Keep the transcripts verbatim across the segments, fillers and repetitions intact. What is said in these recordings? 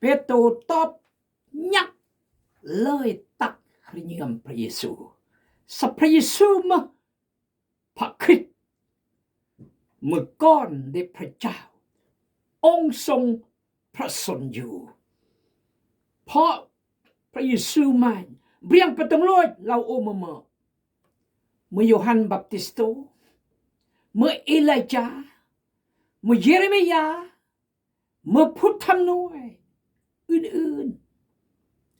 Pêtrô top nyak lơi tăk rơngiam Pha Yêsu. Sa Pha Yêsu mơ̆ Pha Krist, mơ̆ Kon đei Pha Chao, ong song Pha Son Yu. Pha, Pha Yêsu mă, briăng pơtŏng lôch lao ôm mơ̆, mơ̆ Yôhan Baptisto, mơ̆ Elijah, mơ̆ Jeremia, mơ̆ phut tham nuai, ưn ưn.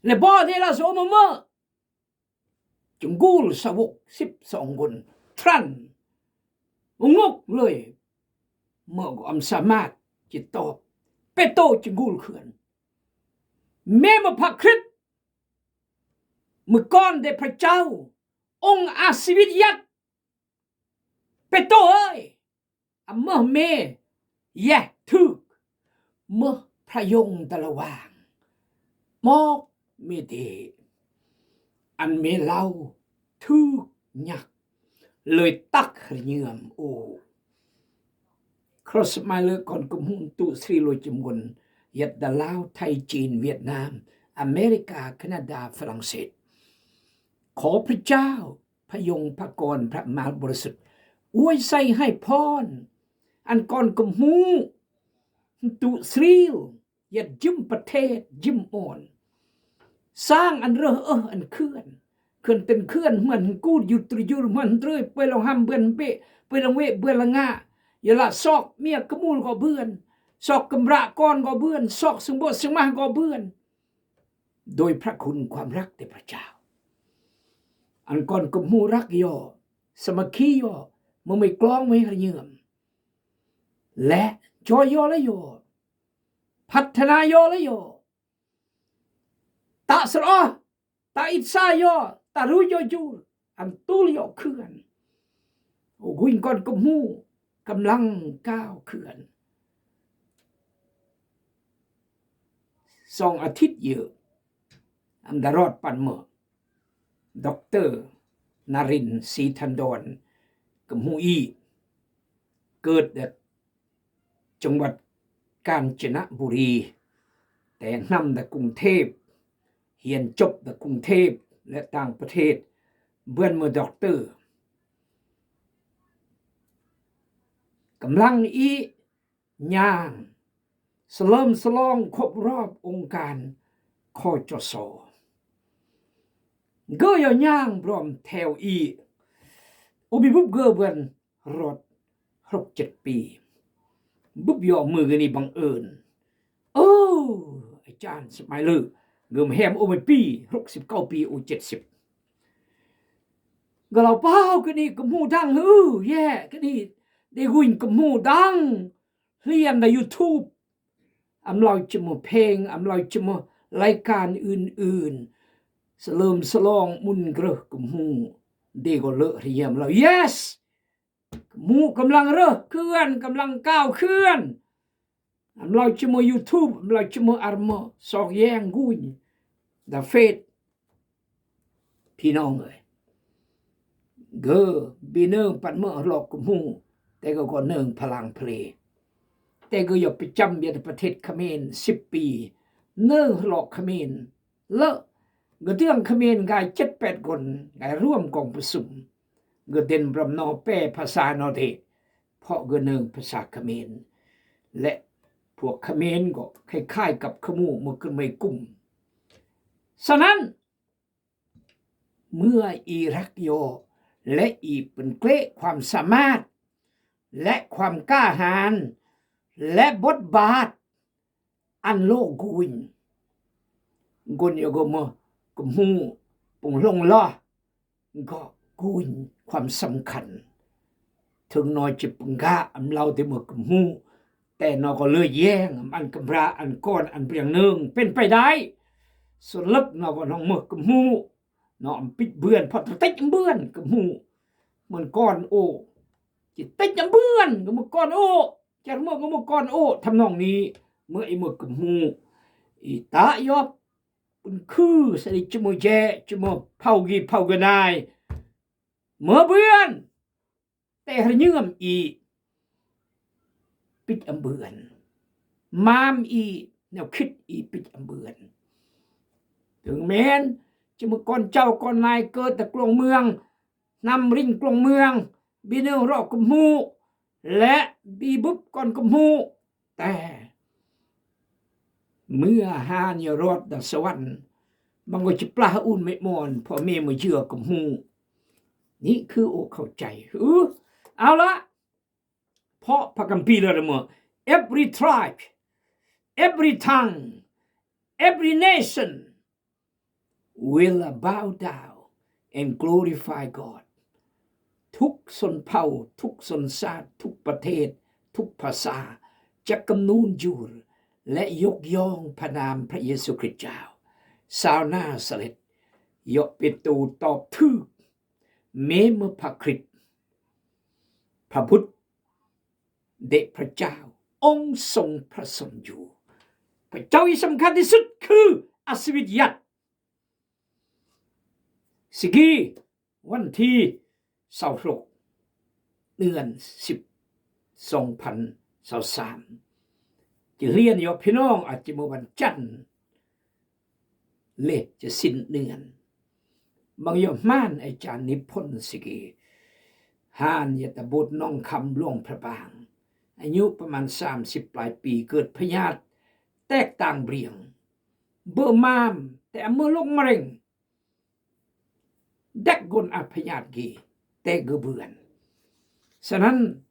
Lĕ bơ̆ đei lao sa ôm mơ̆, chunggul sa wŏk sĭp sa ong gun tran. Ungok lơi. Mơ̆ gŏ am sa mat chi top. Pêtrô chunggul khưan. Mê mơ̆ Pha Krist, mơ̆ Kon đei Pha Chao, ong asiwit yat. Pêtrô ơi, a mơh mê, yeh thuk, mơh Pha Yông ta la wang. Mok mê đê, ăn mê lao thuk nyak lơi tăk rơngiam ô. Cross mai lơ kon kơmhŭ tŭ sri lôi chim gun, yat đa Lao, Thái, Chin, Việt Nam, America, Canada, Frankset. Khŏ Pha Chao, Pha Yông, Pha Kon, Pha Mal Bơrơsut. Ôi sai hai phon. Ăn kon kơmhŭ tŭ sril, yat jum pơthet, jum on. Sang ăn rơh ơh ăn khưan. Khưan ten khưan, hmư̆ ăn hơkut, yut tru yur, hmư̆ ăn hơdrơi, pơi long ham bươn bĕ, pơi long wĕ bươn la ngă. Ya la sŏk mia kơmul gŏ bươn. Sŏk kơmră kon gŏ bươn, sŏk sưng bŏ sưng mah gŏ bươn. Dôi prăk hun kuam răk te prăk chao. Ăn kon kơmhŭ răk yo, samaki yo, mơmay klong mơy rơnyơm. Lĕ, cho yo la yo. Phat thana yo la yo. Ta srơ, ta itsa yo, ta ru yo jur. Ăn tul yo khưan. Ơ guñ kon kơmhŭ, kơmlang kao khưan. Song athit yơ, ăn đa rot pan mơ. Doctor Narin Sithandon, kơmhŭ i, kơt đa จังหวัดกาญจนบุรี แต่นำ đa กรุงเทพ เฮียนจบ đa กรุงเทพ และต่างประเทศ เปื้อนมือด็อกเตอร์ กำลังอี nhang sơlơm sơlong ครบรอบองค์การ คจส. Gơyơ nhang brom theo i. Ơ bi bŭp gơ bơ̆n rot hrŏk chet pi. Bŭp yơ mơ gơ ni bằng ơn. Ơ, a chan săp mai lơ. Gơm hem ơ mai pi, hrŏk sĭp kâu pi, ơ chet sĭp. Gơ̆ lao pao kơ ni kơmhŭ dang hư, ye, kơ ni đe guñ kơmhŭ dang. Hli ăn đa YouTube. Ăm lao chim mơ pheng, ăm lao chim mơ lai kan ưn ưn. Sơlơm sơlong mŭn grơh kơmhŭ. Đe gô lơ hri yam lao. Yes! Kơmhŭ kơmlang rơh khưan, kơmlang kao khưan. Ăm lao chim mơ YouTube, ăm lao chim mơ armơ, sŏk yeng guñ. Đa phết. Phi nong ơi. Gơ, bi nơng păt mơ hlok kơmhŭ, te gơ gô nơng phalang phle. Te gơ yơ pơchăm yơ pơthet Khmer sĭp pi. Nơng hlok Khmer. Lơ, gơ tiang Khmer gai chet pet gon, gai ruam kong pơsum. Gơ den brom no pe phasa no de. Pho gơ nơng phasa Khmer. Lĕ, phuak Khmer gô, khai khai kăp khmu, mơ kơmei kum. Sơnăn, mưa i răk yo, lĕ i pơnklĕ ความสามารถ lĕ ความกล้าหาญ lĕ บทบาท ăn lŏ guñ. Gon yo gô mơ kơmhŭ pung hlong lah. Gô guñ ความสำคัญ. Thưng no chi pơngga ăm lao te mơ kơmhŭ. Te no gô lơ yeng, ăm ăn kơmra, ăn kon, ăn briang nơng, pen pai dai. Sơlăp no gô nong mơ kơmhŭ. No ăm pit bươn, phot tăch ăm bươn, kơmhŭ. Mơn kon ô. Chi tăch ăm bươn, gô mơ kon ô. Char mơ gô mơ kon ô, tham nong ni, mơ i mơ kơmhŭ. I ta yo, pun khư, sa đi chim mơ je, chim mơ phao gi, phao gơnai. Mơ bươn. Te hrnyưm i pit ăm bươn. Mam i nao khit i pit ăm Tơmen, chi mă kon chau kon nai kơ ta klong mương, năm ring klong mương, bi nơng rŏ kơ hmu, lĕ bi bŭp kon kơ hmu. Te. Mưa han yơ rot da sawan. Mă ngôi chiplah un mĕ mon, pho mĕ mă jua kơ hmu. Ni khư ô khâu chai. Ư, ao lah. Pho pha kampila rơmơ. Every tribe, every tongue, every nation will bow down and glorify God. Thŭk son phao, thŭk son sat, thŭk pơthet, thŭk phasa, chakam nun jur, lĕ yŏk yong pha nam Pha Yêsu Krist jao. Sao Nasaret, yŏk Pêtrô tŏp thưk, mĕ mă pha Krist, pha bŭt, đe pha jao, ong song pha son ju. Pha jao i samkhan ti sut khư, a siwit yat. Sigi, wan thi, sao hrok, nưan sip, song phan, sao sam. Chi lian yơ phi nong, a chi mơ wan chan. Lĕ chi sin nưan. Mă yơ hman ai chan ni phon sigi. Han yơ ta bôt Nong Kham Luang Prabang. Añu pơman sam sip lai pi gơt pha yat. Tek tang briăng. Bơ mam, te mơ lok mreng. Dek gon a pha yat gi, te gơ bưan. Sơnăn,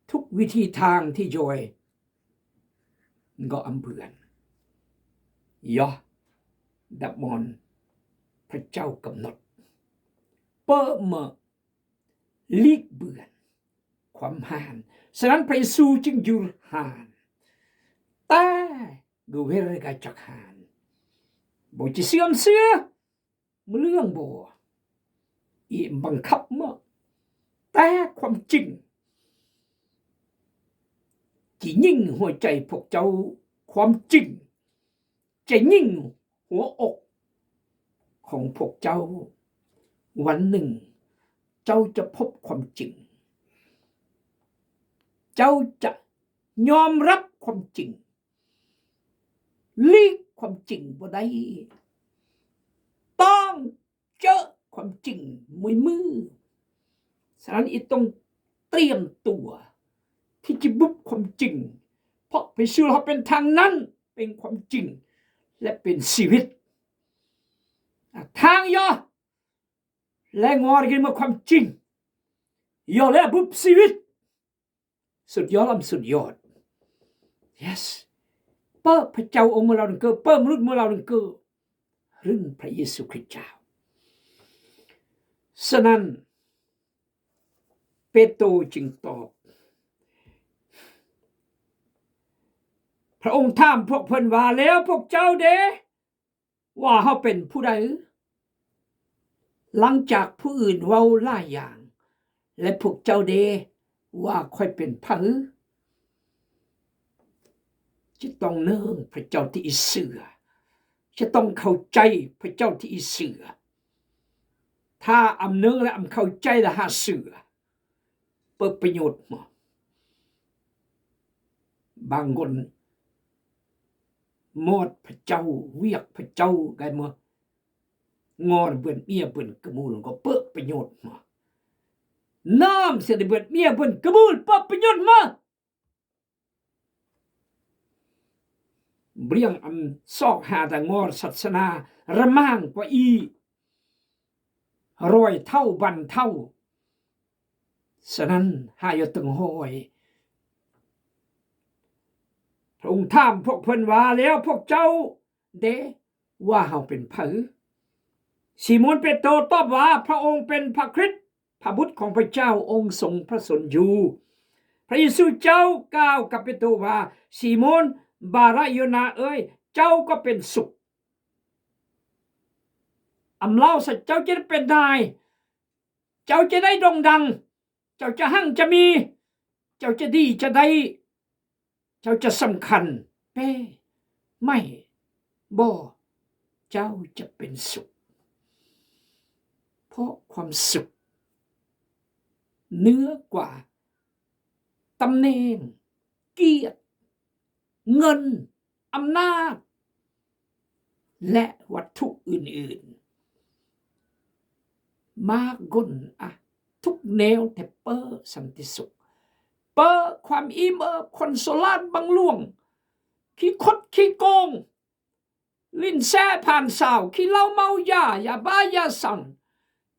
thŭk wit thi thang thi joi, gơ am bưan. Yơ, dap mon, pha jao kơmnot. Pơ mơ, lik bưan. Khua mhan. Sơnăn pha Yêsu ching jur han. Ta, gơ wer ga chak han. Bơ chi siam sia. Mlương bơ. I bằng khắp mơ. Ta khua ching. Chi nhing hua chai phok chao khua ching. Chi nhing hua ôk. Khong phok chao. Wan nưng. Chao cha phop khua ching. Chao cha nhom rap khua ching. Lik khua ching bơ đai. Tong chơ khua ching mui mư. Sơnăn i tong triam tua. Thi chi bŭp khua ching. Pha phi sul ha pên thang năn, pên khua ching. Lĕ pên siwit. A thang yơ. Lĕ ngor gin mơ khua ching. Yơ lĕ bŭp siwit. Sut yơh lăm sut yơh. Yes. Pơ pha chao ong mơ lau đăng kơ, pơ mrut mơ lau đăng kơ. Rưng pha Yêsu Krist chao. Sơnăn. Pêtrô ching tŏp. Pha ong tham phok phơn wa leo phok chao đe. Wa hao pên phu đai ư? Lăng chak phu ưn wao la yang. Lĕ phok chao đe wa khoi pên pha ư? Chi tong nơng pha chao ti i sưa. Chi tong khao chai pha chao ti i sưa. Tha am nơng lĕ am khao chai lĕ ha sưa. Pơ pơñut mơ. Băng gon mot pha chao, wiak pha chao, gai mơ. Ngor bưn mia bưn kơmul ngor pơ pơñut mơ. Năm sen bưn mia bưn kơmul pơ pơñut mơ. Briăng am sok ha ta ngor sat sơnă rơmang pơ i. Roi thau ban thau. Sơnăn ha yơ tơng hoi. Pha ung tham phok phơn wa leo phok chao đe wa hao pên pha ư? Simôn Pêtrô tŏp wa pha ong pên pha Krist, pha bŭt khong pha chao ong song pha son ju. Pha Yêsu chao kao kơ Pêtrô wa Simôn Bar-Yôna ơi, chao kơ pên suk. Am lao sa chao chir pên nai. Chao chir nai dong dang. Chao chir hăng chir mi. Chao chir di chir dai. Chao chir sâm khăn. Pe. Mai. Bơ. Chao chir pên suk. Pha khua suk. Nưa qua. Tâm nên. Kiet. Ngơn. Âm nat. และวัตถุอื่นๆ มาก่อนอะ ทุกแนว แต่เป้อสันติสุข เป้อความอิ่มเอิบ ความสลาดบังหลวง ขี้คดขี้โกง ลิ้นแสผ่านสาว ขี้เหล้าเมายา ยาบ้ายาสั่ง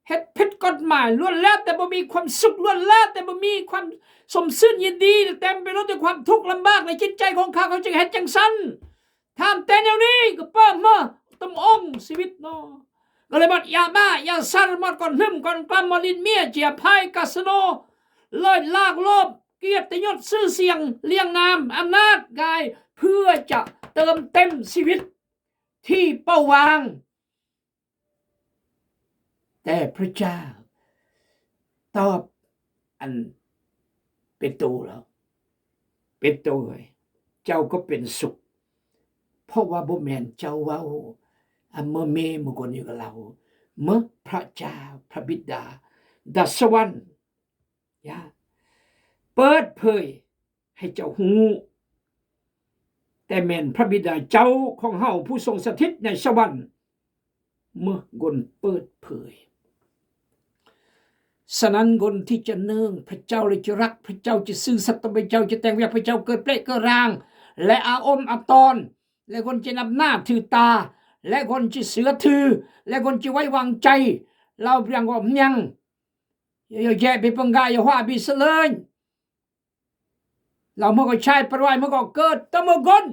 เฮ็ดผิดกฎหมาย ล้วนแล้วแต่บ่มีความสุข ล้วนแล้วแต่บ่มีความสมชื่นยินดี เต็มไปด้วยแต่ความทุกข์ลำบากในจิตใจของข้า เขาจึงเฮ็ดจังซั่น ถามแต่แนวนี้ก็เปิ้มมา ตำองชีวิตเนาะ ก็เลยหมดยาบ้า ยาซา หมดก้อนหึมก้อนกลำ หมดลิ้นเมีย เจียไพ่ คาสิโน เลิศลาบโลภ เกียรติยศ ชื่อเสียง เรียงนาม อำนาจกาย เพื่อจะเติมเต็มชีวิตที่เป้าหมาย แต่พระเจ้าตอบอันเปโตรแล้ว เปโตรเอ้ย เจ้าก็เป็นสุข เพราะว่าบ่แม่นเจ้าเว้า อันเมื่อเม เมื่อก่อนอยู่กับเรา เมื่อพระเจ้า พระบิดา ดาสวรรค์ อย่าเปิดเผยให้เจ้าฮู้ แต่แม่นพระบิดาเจ้าของเฮาผู้ทรงสถิตในสวรรค์ เมื่อก่อนเปิดเผย ฉะนั้นคนที่จะเนิ่งพระเจ้าและจะรักพระเจ้า จะซื่อสัตย์ต่อพระเจ้า จะแต่งเวียกพระเจ้า เกิดเปละเกิดร่าง และอาอมอาตอน และคนจะนับหน้าถือตา และคนจะเชื่อถือ และคนจะไว้วางใจ เราเพียงว่ายัง เยอะแยะไปเปิงกา อย่าว่าไปเสลิญ เราเมื่อก็ใช้ประวัยเมื่อก็เกิด แต่เมื่อก่อน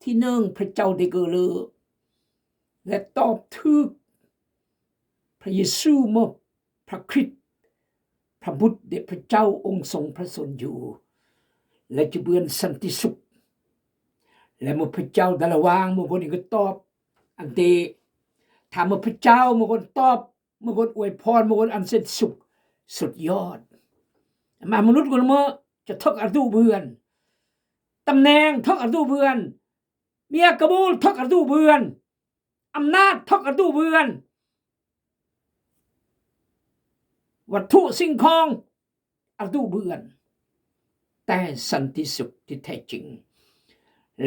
ที่เนิ่งพระเจ้าได้เกิดเลย และตอบถูกพระเยซูเมื่อพระคริสต์ พระบุตรเดชพระเจ้าองค์ทรงพระชนม์อยู่ และจะเบือนสันติสุข และเมื่อพระเจ้าได้ระวางเมื่อก่อนนี้ก็ตอบอันเต ถามเมื่อพระเจ้าเมื่อก่อนตอบ เมื่อก่อนอวยพร เมื่อก่อนอันเสร็จสุข สุดยอด มามนุษย์คนเมื่อจะทกอรดูเบือน ตำแหน่งทกอรดูเบือน เมียกระบูลทกอรดูเบือน อำนาจทกอรดูเบือน วัตถุสิ่งของอรดูเบือน แต่สันติสุขที่แท้จริง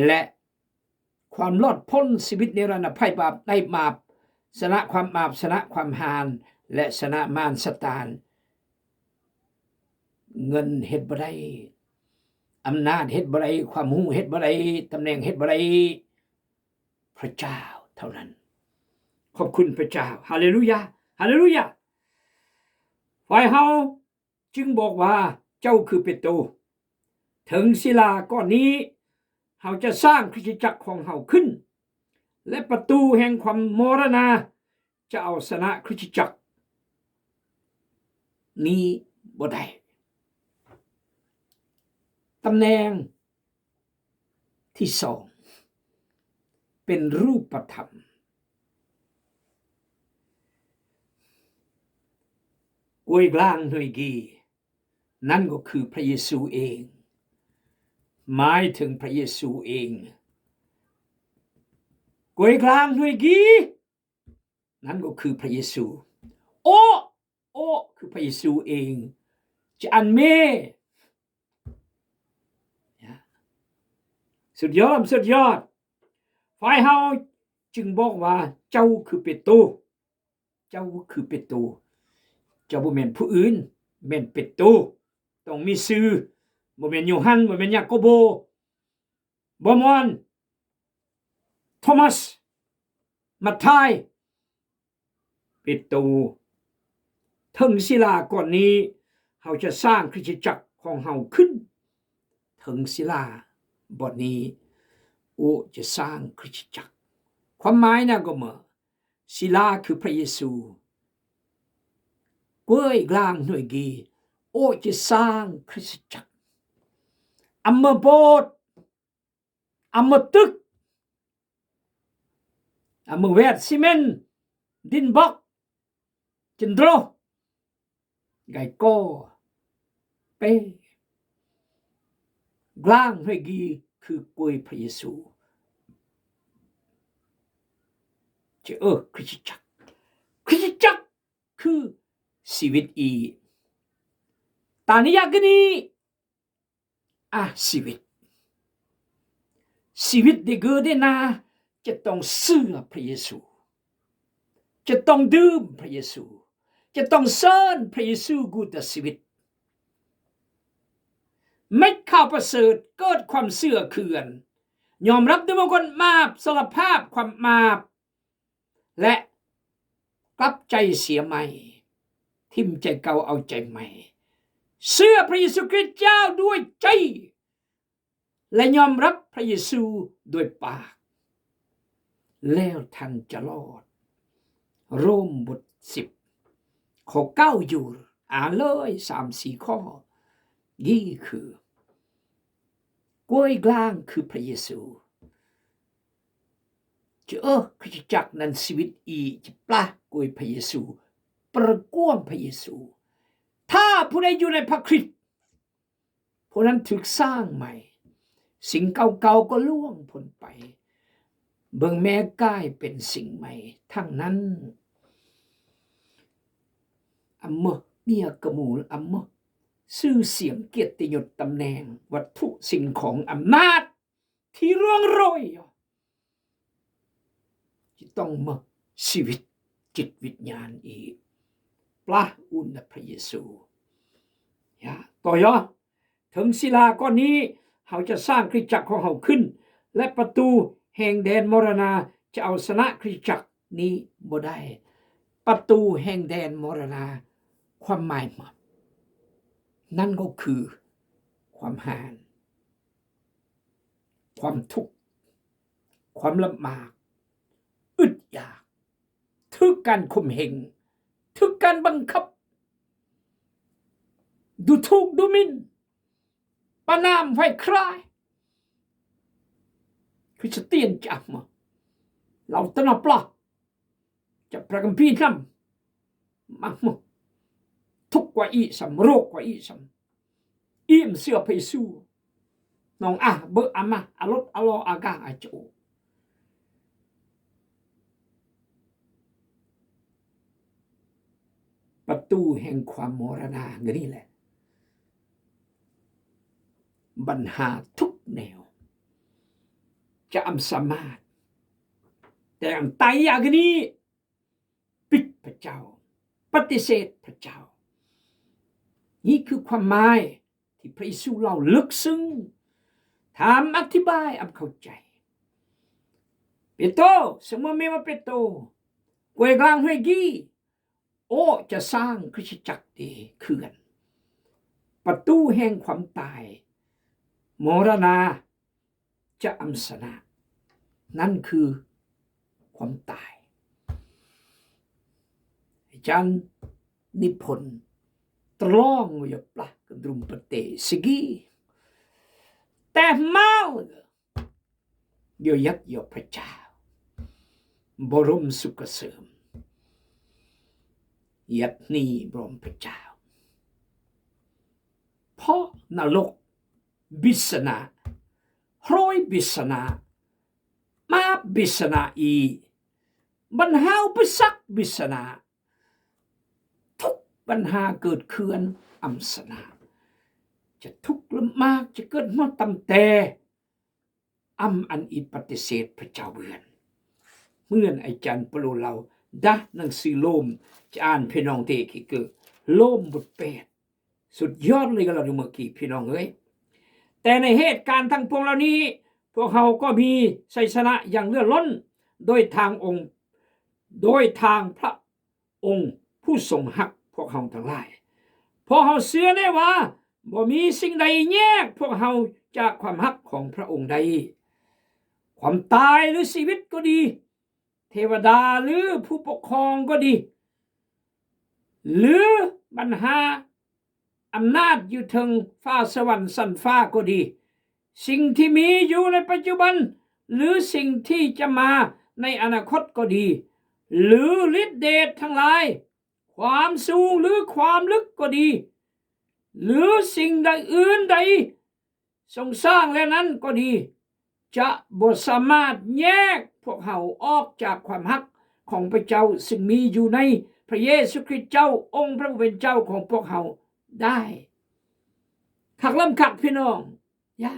และความรอดพ้นชีวิตนิรันดร์อภัยบาปได้มา ชนะความบาป ชนะความหาน และชนะมารซาตาน เงินเฮ็ดบ่ได้ อำนาจเฮ็ดบ่ได้ ความฮู้เฮ็ดบ่ได้ ตำแหน่งเฮ็ดบ่ได้ พระเจ้าเท่านั้น ขอบคุณพระเจ้า ฮาเลลูยา ฮาเลลูยา ฝ่ายเฮาจึงบอกว่าเจ้าคือเปโตร เถิงศิลาก้อนนี้ เฮาจะสร้างคริสตจักรของเฮาขึ้น และประตูแห่งความมรณะจะเอาชนะคริสตจักรนี้บ่ได้ ตำแหน่งที่สอง เป็นรูปธรรม กวยกลางหน่วยกี นั่นก็คือพระเยซูเอง หมายถึงพระเยซูเอง กวยกลางหน่วยกี นั่นก็คือพระเยซู โอ โอ คือพระเยซูเอง จะอันเม สุดยอด สุดยอด ฝ่ายเฮาจึงบอกว่าเจ้าคือเปโตร เจ้าคือเปโตร เจ้าบ่แม่นผู้อื่น แม่นเปโตร ต้องมีชื่อ บ่แม่นโยฮัน บ่แม่นยาโกโบ บ่แม่นโทมัส มัทธาย เปโตร เถิงศิลาก้อนนี้ เฮาจะสร้างคริสตจักรของเฮาขึ้น เถิงศิลาบ่อนนี้ โอจะสร้างคริสตจักร ความหมายนะก็เมื่อ ศิลาคือพระเยซู กวยกลางหน่วยกี โอจะสร้างคริสตจักร อำเมอโบสถ์ อำเมอตึก อำเมอแวด ซีเมนต์ ดินบล็อก จินโดร ไก่โก้ เป้ กลางหน่วยกี คือกวยพระเยซู จะเออ คริสตจักร คริสตจักรคือชีวิตอี ตานิยะกะนี อ่ะ ชีวิต ชีวิตได้เกิดได้นา จะต้องเชื่อพระเยซู จะต้องดื่มพระเยซู จะต้องเชิญพระเยซู กูตาชีวิต เม็ดข่าวประเสริฐเกิดความเชื่อคืออัน ยอมรับด้วยมงคลบาป สารภาพความบาป และกลับใจเสียใหม่ ถิ่มใจเก่าเอาใจใหม่ เชื่อพระเยซูคริสต์เจ้าด้วยใจ และยอมรับพระเยซูด้วยปาก แล้วท่านจะรอด โรมบทสิบ ข้อเก้า อยู่ อ่านเลยสามสี่ข้อ นี่คือ กล้วยกลางคือพระเยซู จะเออคริสตจักรนั้นชีวิตอีจะปลาดกล้วยพระเยซู ประกวมพระเยซู ถ้าผู้ใดอยู่ในพระคริสต์ ผู้นั้นถูกสร้างใหม่ สิ่งเก่าๆก็ล่วงพ้นไป เบิ่งแม้กลายเป็นสิ่งใหม่ทั้งนั้น อำเมอเมียกระหมูล อำเมอชื่อเสียงเกียรติยศตำแหน่งวัตถุสิ่งของอำนาจที่ร่วงโรย จะต้องมาชีวิตจิตวิญญาณอีก ปลาดอุ่นนะพระเยซู ยะ ต่อยอ เถิงศิลาก้อนนี้ เฮาจะสร้างคริสตจักรของเฮาขึ้น และประตูแห่งแดนมรณาจะเอาชนะคริสตจักรนี้บ่ได้ ประตูแห่งแดนมรณา ความหมายมัน นั่นก็คือ ความหาน ความทุกข์ ความลำบาก อึดอยาก ถูกการข่มเหง ถูกการบังคับ ดูถูกดูหมิ่น ประณามไหว้คร้าย คริสเตียนจะมา เราตะนอปลา จะพระคัมภีร์นำ มา มา ทุกข์กว่าอี้ซ้ำ โรคกว่าอี้ซ้ำ อี้บ่เชื่อพระเยซู น้องอะเบอะอะมา อะลดอะลอ อะกาอะโจ ประตูแห่งความมรณา นี่แหละ ปัญหาทุกแนว จะอำสามารถ แต่อำตายอย่างนี้ ปิดพระเจ้า ปฏิเสธพระเจ้า นี่คือความหมายที่พระเยซูเล่าลึกซึ้ง ถามอธิบายอำเข้าใจ เปโตร สมมุติแม่นว่าเปโตร กล้วยกลางห้วยกี้ โอ้ จะสร้างคริสตจักรเต เคือน ประตูแห่งความตาย มรณา จะอำสนะ นั่นคือความตาย อาจารย์นิพนธ์ ตรองอยู่ปลาดกระดุมประเตสกี แต่เมา เดี๋ยวยักยอกพระเจ้า บรมสุขเกษม ยัดหนี้บรมพระเจ้า เพราะนรกบิสนา โหยบิสนา มาบิสนาอี ปัญหาอุปสรรคบิสนา ทุกปัญหาเกิดเคือนอำสนะ จะทุกข์ลำบากจะเกิดมาตำแต่ อำอันอีปฏิเสธพระเจ้าเบือน เหมือนอาจารย์เปาโลเล่า ดะหนังสือโรม จะอ่านพี่น้องเตะขี้เกิด โรมบทแปด สุดยอดเลยกับเราเมื่อกี้พี่น้องเอ้ย แต่ในเหตุการณ์ทั้งปวงเหล่านี้ พวกเฮาก็มีชัยชนะอย่างเลือดล้น โดยทางองค์ โดยทางพระองค์ผู้ทรงฮักพวกเฮาทั้งหลาย เพราะเฮาเชื่อแน่ว่า บ่มีสิ่งใดแยกพวกเฮาจากความฮักของพระองค์ได้ ความตายหรือชีวิตก็ดี เทวดาหรือผู้ปกครองก็ดี หรือปัญหาอำนาจอยู่เทิงฟ้าสวรรค์ชั้นฟ้าก็ดี สิ่งที่มีอยู่ในปัจจุบัน หรือสิ่งที่จะมาในอนาคตก็ดี หรือฤทธิ์เดชทั้งหลาย ความสูงหรือความลึกก็ดี หรือสิ่งใดอื่นใด ทรงสร้างแล้วนั้นก็ดี จะบ่สามารถแยกพวกเฮาออกจากความฮักของพระเจ้าซึ่งมีอยู่ในพระเยซูคริสต์เจ้าองค์พระผู้เป็นเจ้าของพวกเฮาได้ คักล้ำคักพี่น้อง ยะ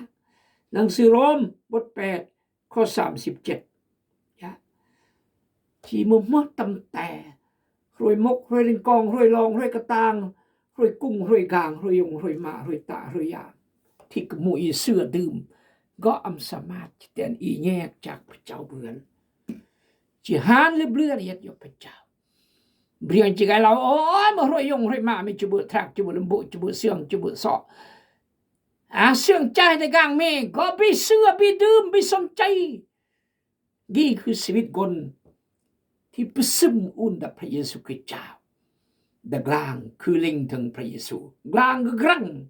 หนังสือโรมบทแปด ข้อสามสิบเจ็ด Chi mut mut tam te. Hruê mok, hruê ringkong, hruê long, hruê katang, hruê kung, hruê gang, hruê yung, hruê ma, hruê ta, hruê yang. Thik mut i sư dơm. Gŏ am sa mat, chi ten i nge jak pachau bươn. Chi han lep lươn yet yok pachau. Brian chi gai lau, ôi, ma hruê yung, hruê ma, mi chu bơ trak, chu bơ lơmbŭ, chu bơ siang, chu bơ sŏ. A, siang chai de gang mi, gŏ bi sư, bi dơm, bi sŏng chai. Gi khư sibit gon thi pơsưm un đa Pha Yêsu Krist chao. Đa glang khư leng thơng Pha Yêsu. Glang gơ grăng.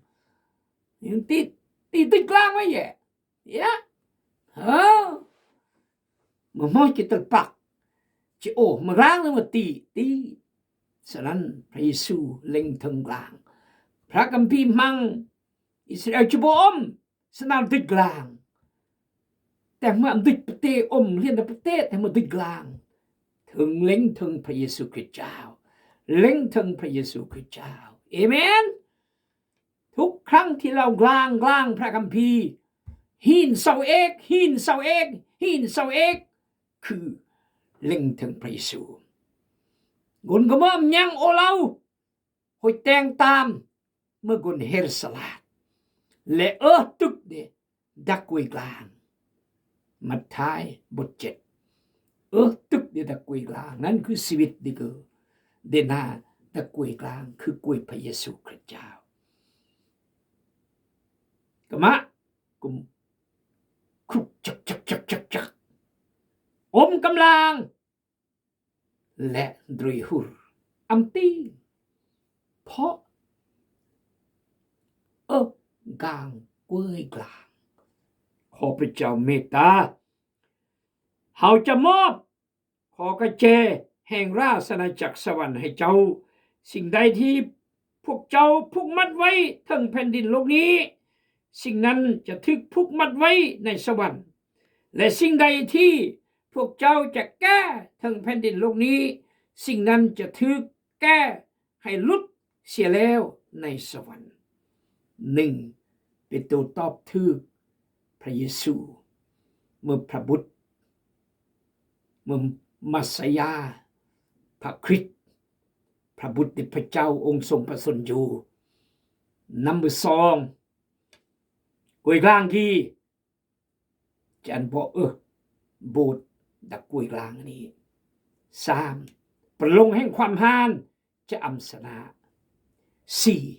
Yang ti, ti dĭt glang wai ye. Ya. Ha. Mă mă chi tơl pak. Chi ô, mă glang lơ mă ti, ti. Sơnăn Pha Yêsu leng thơng glang. Prak am pi măng Israel chu bơ ôm, sơnăn dĭt glang. Teh mă dĭt pơtê ôm, lien đa pơtê, teh mă dĭt glang. Thơng leng thơng Pha Yêsu Krist chao. Leng thơng Pha Yêsu Krist chao. Amen. Thŭk krăng thi lau glang, glang prak am pi. Hin sau ek, hin sau ek, hin sau ek. Khư leng thơng Pha Yêsu. Gon gơmơm nhang ô lau. Hôi teng tam, mă gon her salat. Lĕ ơh tŭk đe đak kuê glang. Mathai bôt jet. Ơh tŭk đe đak kuê glang. Năn khư sibit đe gơ. Đe na đak kuê glang. Khư kuê Pha Yêsu Krist chao. Kơmă. Kŭm krŭk chak chak chak chak chak. Ôm kơmlang. Lĕ drui hur. Am ting. Pho. Ơ gang kuê glang. Khŏ pơchao mê ta. Hao cha mop. Khŏ kache heng ra sa nai chak sa wan hê chau. Sing đai thi Phuak chau phuak mat wai thơng phen đin lôk ni, sing năn cha thưk phuak mat wai nai sa wan. Lĕ sing đai thi phuak chau cha ke thơng phen đin lôk ni, sing năn cha thưk ke hê lŭt sia leo nai sa wan. Ning Pêtrô tŏp thưk Pha Yêsu, mơ Pha Bŭt, mơ Messiah, Pha Krist, Pha Bŭt đe Pha Chau ung song Pha Sôn Ju. Năm mơ song. Kuê glang ki. Chăn bŏ ơ, bôt đak kuê glang ni. Sam. Pơlong heng khua mhan. Chă am sa na. Si.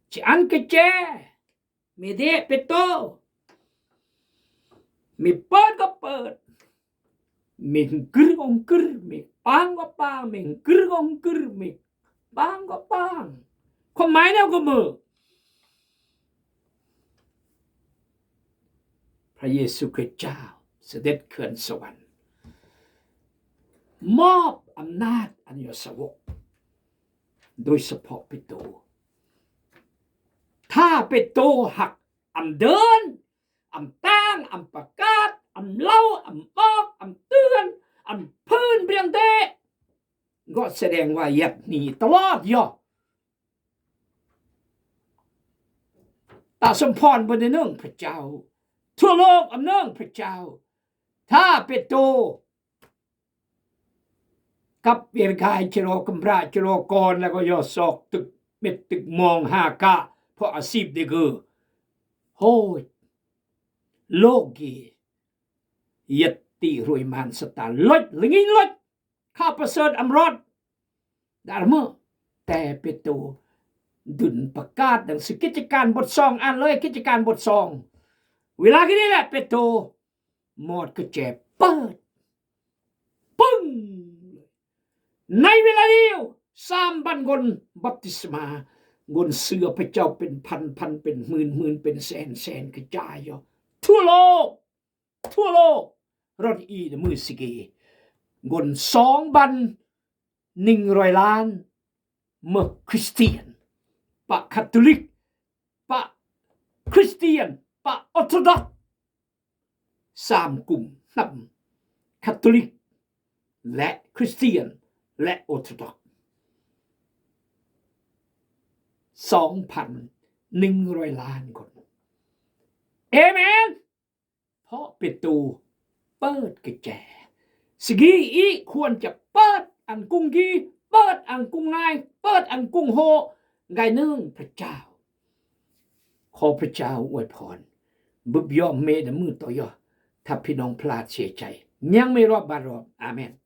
Chăn kơ che. Mi đe Pêtrô. Mi pơt kơ pơt. Mi hngir kơ hngir, mi pang kơ pang, mi hngir kơ hngir, mi pang kơ pang. Khua mai neo kơ mơ. Pha Yêsu Krist chao, sa đet khơn sa wan. Mop amnat ăn yo sa wok. Dui sa pho Pêtrô. Tha Pêtrô hăk am dơn, am tang, am pơkăt, am lau, am bok, am tưn, am phưn briăng đe. Gŏ sa đeng wa yet ni tơlot yo. Ta sum phon bơ̆n nưng Pha Chao. Thua lok am nưng Pha Chao. Tha Pêtrô. Kăp wir gai chiro kơmbra chiro kon la ko yo sok tŭk met tŭk mong ha ka pho asip de gơ. Hôi. Lok gi. Yet ti rui man seta lôch, lingin lôch. Kha pơsơt am rot. Dar mơ. Te Pêtrô. Dun pơkăt dang si kit chakan bot song, an loi kit chakan bot song. Wila gini lĕ Pêtrô. Mot kơ che pơt. Pưng. Nai wila liu. Sam ban gon baptisma. Gon sưa Pha Chao pên phan phan, pên hmưn hmưn, pên sen sen kơ cha yo. Thua lok. Thua lok. Rot i na mơ sige. Gon song ban ning roi lan mơ Christian. Pă Catholic. Pă Christian. Pă Orthodox. Sam kŭm năm. Catholic. Lĕ Christian. Lĕ Orthodox. Song phan ning roi lan gon. Amen. Pho Pêtrô pơt kơ che. Sigi i kuan ja pet an kung gi, pet an kung nai, pet an kung ho, ngai nung pechao. Ko pechao ue pon. Bubio me de mu toyo. Tapi nong plat sie chai. Nyang me ro baro. Amen.